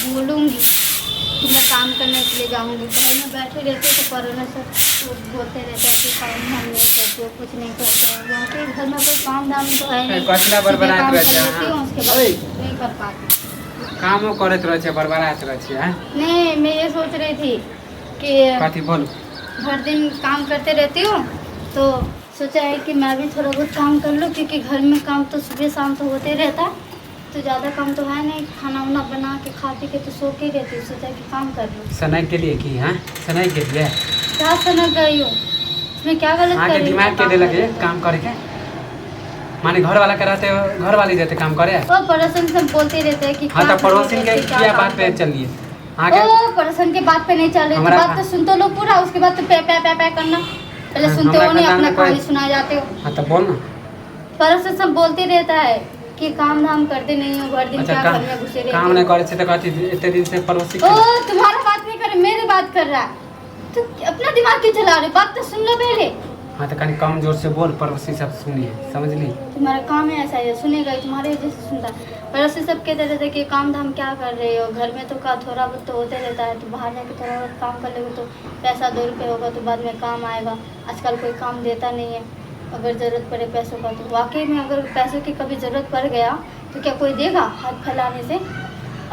बोलूँगी कि मैं काम करने के लिए जाऊँगी। घर में बैठे रहते तो कोरोना से तो बोलते रहते हैं कि काम धाम नहीं करते हो, कुछ नहीं करते हो। यहाँ पे घर में कोई काम धाम तो है नहीं। कथी ला सुबह बड़बड़ाइत काम रहै कर छै लेती अहाँ? हूँ, उसके बाद ओए। नहीं कर पाती। कामो करैत रहै छै, बड़बड़ाइत रहै छियै, आँय? नहीं, मैं ये सोच रही थी कि कथी बोलू? भर दिन काम करते रहती हूँ तो सोचा है कि मैं भी थोड़ा बहुत काम कर लूँ, क्योंकि घर में काम तो सुबह शाम तो होते रहता है, तो ज़्यादा काम तो है नहीं। खाना वाना बना के खा पी के तो सो के रहती हूँ। सोचा कि काम कर लूँ। सनक गेलियै की? हाँ, सनक गेलियै? क्या सनक गई हूँ? इसमें क्या गलत कर अहाँके रही हूँ? दिमाग के काम देलक कर ये रही हूँ। काम करके? माने घर वाला के रहते घर वाली जेतै काम करे? ओ पड़ोसन सब बोलते रहते हैं कि हाँ, क्या तऽ पड़ोसिन के करते, क्या किया काम बात पे करते। चलिए अहाँके? ओ पड़ोसन के बात पे नहीं चल रही तो हमरा बात खा- तो सुन तो लो पूरा, उसके बाद तो पे पे पे पे करना। पहले हाँ, सुनते हमरा हो नहीं, खानदान अपना में कोई- कहानी सुना जाते हो। हाँ, तऽ बोल ना। पड़ोसन सब बोलते रहता है कि काम धाम करते नहीं हो, भर दिन अच्छा, क्या काम घर में घुसे रहते काम हो। नहि करै छै तऽ कथी एते दिन से पड़ोसी ओ तुम्हारा बात नहीं कर रहे, मेरे बात कर रहा है। तो अपना दिमाग क्यों चला रहे? बात तो सुन लो पहले। हाँ, तऽ कनि कम जोर से बोल, पड़ोसी सब सुनिए, समझली? तुम्हारा काम है ऐसा ही, सुनेगा ही, तुम्हारे जैसे सुनता है। पड़ोसी सब कहते रहते कि काम धाम क्या कर रहे हो, घर में तो का थोड़ा बहुत तो होते रहता है, तो बाहर जाके थोड़ा बहुत काम कर लोगे तो पैसा 2 रुपये होगा तो बाद में काम आएगा। आजकल कोई काम देता नहीं है, अगर ज़रूरत पड़े पैसों का तो। वाकई में अगर पैसों की कभी ज़रूरत पड़ गया तो क्या कोई देगा हाथ फैलाने से?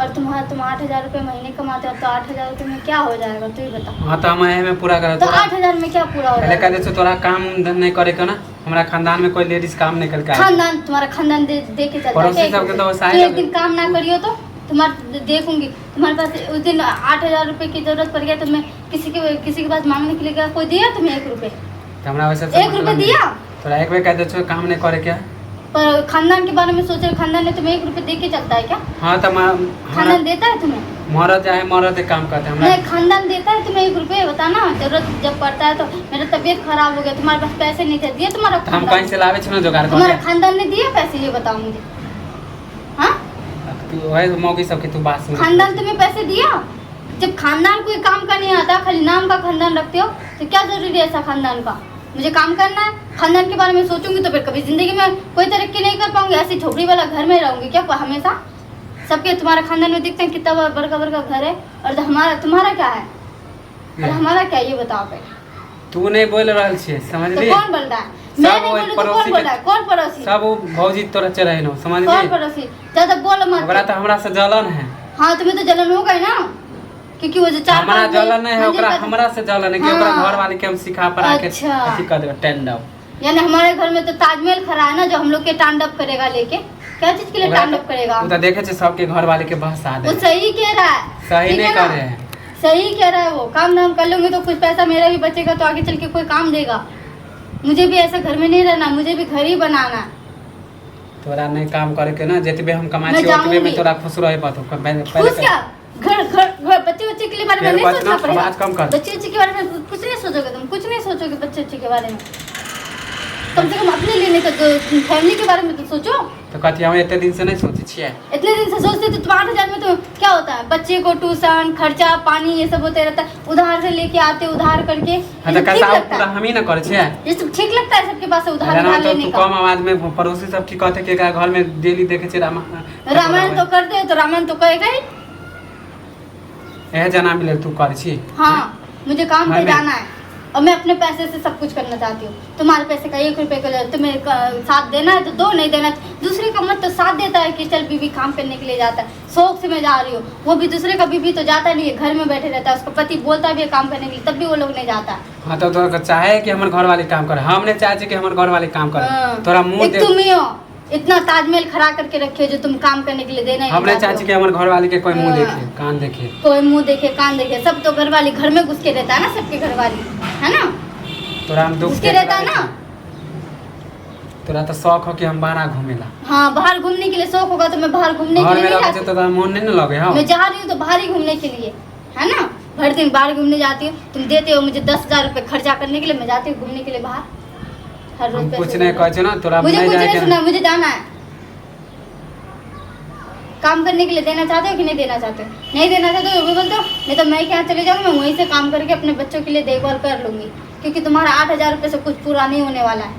और तुम्हारा, तुम 8,000 रुपये महीने कमाते हो तो 8,000 रुपये में क्या हो जाएगा, तू ही बता। हाँ, तऽ हम एहिमे पूरा करब। तो तोरा 8,000 में क्या पूरा हो पहले जाएगा? कह दै छौ तोरा, काम नहि करे के ना। हमरा खानदान में कोई लेडीज काम नहीं करके आए। खानदान, तुम्हारा खानदान दे दे के चलता है पड़ोसी क्या एक सबके रुपये? तो वो तू साहिल एक दिन काम ना करियो तो तुम्हारा देखूंगी। तुम्हारे पास उस दिन 8,000 रुपये की जरूरत पड़ गया तो मैं किसी के पास मांगने के लिए गया, कोई दिया तुम्हें 1 रुपये? तऽ हमरा ओहि सबसे एक मतलब रुपये नहि। दिया? तोरा एक बेर कह दै छौ काम नहि करे के। पर खानदान के बारे में सोच रहे, खानदान ने तुम्हें 1 रुपये दे के चलता है क्या? हाँ, तऽ हमरा खानदान देता है तुम्हें? मरद चाहे मरद काम करते हमरा। नहीं, खानदान देता है तुम्हें 1 रुपये, बताना। जरूरत जब पड़ता है तो मेरा तबीयत खराब हो गया, तुम्हारे पास पैसे नहीं थे, दिए तुम्हारा तऽ हम खानदान? कहीं से लाबै छी ने जोगाड़ कऽ तुम्हारा के। खानदान ने दिया पैसे, ये बताओ मुझे। हाँ। तू वही मौगी सबके तू बात सुन। खानदान तुम्हें पैसे दिया? जब खानदान कोई काम का नहीं आता, खाली नाम का खानदान रखते हो, तो क्या जरूरी है ऐसा खानदान का? मुझे काम करना है। खानदान के बारे में सोचूंगी तो फिर कभी जिंदगी में कोई तरक्की नहीं कर पाऊंगी। ऐसी झोपड़ी वाला घर में रहूंगी क्या हमेशा? सबके, तुम्हारे खानदान में दिखते हैं कितना बड़का बड़का घर है और तो हमारा, तुम्हारा क्या है और हमारा क्या है, ये बताओ पहले। तू नहीं बोल रहल छियै, तो समझली? कौन बोल रहा है? सब मैं नहीं वो बोलूँ तो कौन पड़ोसी बोल के- रहा है? कौन पड़ोसी? सब वो भौजी तोरा चढ़ेनो, कौन समझली? पड़ोसी? ज्यादा बोलो मत। ओकरा तऽ हमरा से जलन है। हाँ, तुम्हें तो जलन होगा ही ना, क्योंकि वो जो चार हमरा पाँच जलन नहीं है मंजिल ओकरा, का- हमरा से जलन है कि ओकरा हाँ। घर वाले के हम सिखा पढ़ा के अच्छा। अथी कर देबै टेंडव। यानी हमारे घर में तो ताजमहल खड़ा है ना, जो हम लोग के तांडव करेगा लेके। क्या चीज के लिए ओकरा तांडव तऽ- करेगा? ओ तऽ देखे छै सबके घर वाले के बहसा वो दे। सही कह रहा है। सही ठीक नहीं है ना? कर रहे हैं। सही कह रहा है वो। काम धाम कर लूंगी तो कुछ पैसा मेरा भी बचेगा, तो आगे चल के कोई काम देगा। मुझे भी ऐसा घर में नहीं रहना, मुझे भी घर ही बनाना है। तोरा नहीं काम करे के ना, जतबे हम कमाइ मैं छियै ओतबे में जाऊंगी। तोरा खुश रहे पड़तौ। पहले खुश क्या? घर घर घर, बच्चे बच्चे के लिए बारे में फिर नहीं बचना, सोचना पड़ेगा। आवाज कम कर। बच्चे बच्चे के बारे में कुछ नहीं सोचोगे तुम? कुछ नहीं सोचोगे बच्चे बच्चे के बारे में? कम से कम अपने लिए नहीं तो फैमिली के बारे में तो सोचो। तऽ कथी हम एते दिन से नहीं सोचै छियै? इतने दिन से सोचते तो तुम 8,000 में तो क्या होता है? बच्चे को ट्यूशन, खर्चा पानी, ये सब होते रहता है। उधार से लेके आते, उधार करके। हाँ, ये तऽ सब ठीक कैसा लगता पूरा है? हम ही ना करै छियै। ये सब ठीक लगता है सबके पास से उधार जेना उधार तो लेने तू का? कम आवाज में, पड़ोसी सब की कहते कि एकरा घर में डेली देखे छियै रामा रामायण तो करते हो तो रामायण तो कहेगा ही। एह जना मिले तू करै छी। हाँ, मुझे काम पे घर में? जाना है और मैं अपने पैसे से सब कुछ करना चाहती हूँ। तुम्हारे पैसे का 1 रुपये का तुम्हें साथ देना है तो दो, नहीं देना है दूसरे का मत। तो साथ देता है कि चल बीबी काम करने के लिए जाता है, शौक से मैं जा रही हूँ। वो भी दूसरे का बीबी तो जाता नहीं है, घर में बैठे रहता है। उसका पति बोलता भी है काम करने के लिए, तब भी वो लोग नहीं जाता। हाँ, तो तोरा चाहे कि हमर घर वाले काम करे, हम नहीं चाहे कि हमर घर वाले काम करे। हाँ। तोरा मुंह एक दे तुम ही हो, इतना ताजमहल खड़ा करके रखे हो जो तुम काम करने के लिए देना ही हम नहीं नहीं चाहते चाहे कि हमर घर वाले के कोई मुंह हाँ। देखे, कान देखे। हो। कोई मुंह देखे, कान देखे, सब तो घर वाली घर में घुस के रहता है ना, सबके घर वाली है ना? तोरा हम दुख घुस के रहता है ना। तोरा तो शौक हो कि हम बाहर घूमेला। हाँ, बाहर घूमने के लिए शौक होगा तो मैं बाहर घूमने के घर लिए में नहीं रहै जाती। छै तो तोरा मन नहीं ना लगे हो। मैं जा रही हूँ तो बाहर ही घूमने के लिए है ना। भर दिन बाहर घूमने जाती हूँ। तुम देते हो मुझे 10,000 रुपये खर्चा करने के लिए, मैं जाती हूँ घूमने के लिए बाहर हर रोज हम पैसे कुछ नहीं देते कहै छै ना तोरा। हो। मुझे नहीं कुछ जाए नहीं के सुना, मुझे जाना है काम करने के लिए। देना चाहते हो कि नहीं देना चाहते हो? नहीं देना चाहते हो, वो भी बोलते हो। नहीं तो मैं क्या चले जाऊँगी, मैं वहीं से काम करके अपने बच्चों के लिए देखभाल कर लूंगी, क्योंकि तुम्हारा 8,000 रुपये से कुछ पूरा नहीं होने वाला है,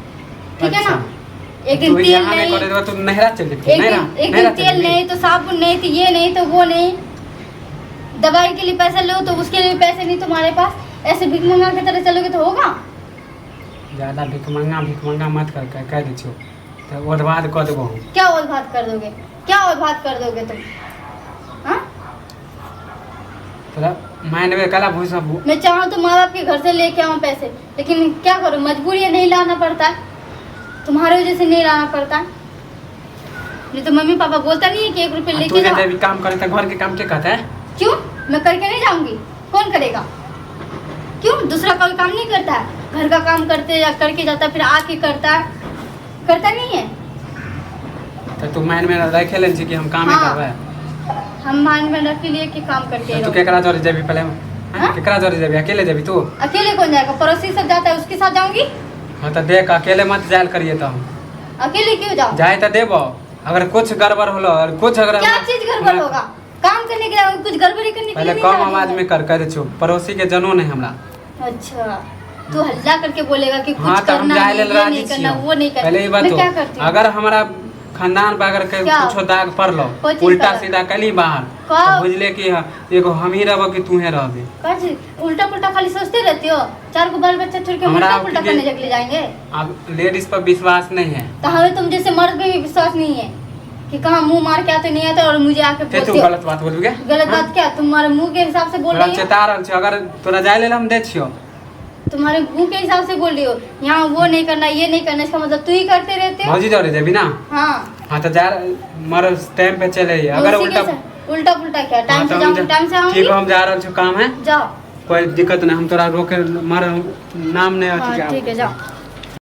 ठीक है ना? अच्छा। एक दिन तू तेल यहाँ नहीं नहीं करे तो तू नहरा चल जेबही। एक नहरा दिन, एक नहरा दिन चल तेल जेबही। नहीं तो साबुन नहीं तो ये नहीं तो वो नहीं। दवाई के लिए पैसा लो तो उसके लिए पैसे नहीं तुम्हारे पास। ऐसे भीख मंगा के तरह चलोगे तो होगा? ज्यादा भिखमंगा भिखमंगा मत कर, कह कह दै छियौ तऽ ओधबाद कऽ देबो हम। क्या और बात कर दोगे? क्या और बात कर दोगे तुम? हाँ, तोरा माइंड में कला भूसा मैं चाहूँ तो माँ बाप के घर से लेके आऊँ पैसे, लेकिन क्या करूँ, मजबूरी है, नहीं लाना पड़ता है, तुम्हारे वजह से नहीं लाना पड़ता है। नहीं तो मम्मी पापा बोलता नहीं है कि 1 रुपये तू लेके जे जाओ। जेबी काम करे तऽ घर के काम के कहते? क्यों, मैं करके नहीं जाऊंगी? कौन करेगा? क्यों, दूसरा कोई काम नहीं करता है? घर का काम करते या करके जाता है, फिर आके करता है, करता नहीं है? तऽ तू माइंड में राखे ले छी कि हम कामे हाँ। करबै? हम मान में रख लिए कि काम करके तऽ तू रहो। केकरा जरे जेबी पहले? हाँ? केकरा जरे जेबी? अकेले जेबी तू? अकेले कौन जाएगा? पड़ोसी सब जाता है, उसके साथ जाऊंगी। हाँ तऽ देख, अकेले मत जायल करिए तऽ हम। अकेले क्यों जाऊँ? जाए तऽ देबो, अगर कुछ गड़बड़ होलो और कुछ अगर क्या चीज गड़बड़ होगा? काम करने के लिए, कुछ गड़बड़ी करने के लिए पहले नहीं कम जा रही आवाज मैं। में कर, कह दे छियौ, पड़ोसी के जनो नहीं हमरा। अच्छा, तू हल्ला करके बोलेगा कि कुछ हाँ तऽ हम करना जाए नहीं, लेल ये राजी नहीं करना, छियौ। वो नहीं करना। पहले ई मैं बात क्या करती हूँ? अगर हमारा खानदान पर अगर के क्या? कुछो दाग पड़लो, कोई चीज उल्टा पड़ल? सीधा कली बाहर का? तो बुझले कि हाँ, एगो हम ही रहबो कि तूहे रहबे। का चीज? उल्टा पुल्टा खाली सोचते रहती हो। चार को बाल बच्चा छोड़ के हमरा उल्टा पुल्टा के- करने जगले जाएंगे? अब लेडीज पर विश्वास नहीं है। तो हमें तुम जैसे मर्द पे भी विश्वास नहीं है कि कहाँ मुंह मार के आते नहीं आते और मुझे आके ते तू बोलते हो। गलत बात बोलबी गे? गलत बात क्या? तुम्हारे मुंह के हिसाब से बोल तोरा रही हो। चेता रहल छियौ, अगर तोरा जाय लेल हम दै छियौ। तुम्हारे मुंह के हिसाब से बोल रही हो। यहाँ वो नहीं करना, ये नहीं करना, इसका मतलब तू ही करते रहते हो। भौजी जरे जेबी ना? हाँ। हाँ तऽ जा, मर टाइम पे चले अइहे। अगर उसी के उल्टा उल्टा पुल्टा क्या? हाँ, टाइम तऽ से हम जाऊंगी, टाइम से आऊंगी। ठीक, हम जा रहल छियौ, काम है। जाओ। कोई दिक्कत नहीं, हम तोरा रोके मार नाम नहीं अथी हाँ, के। ठीक है, जाओ।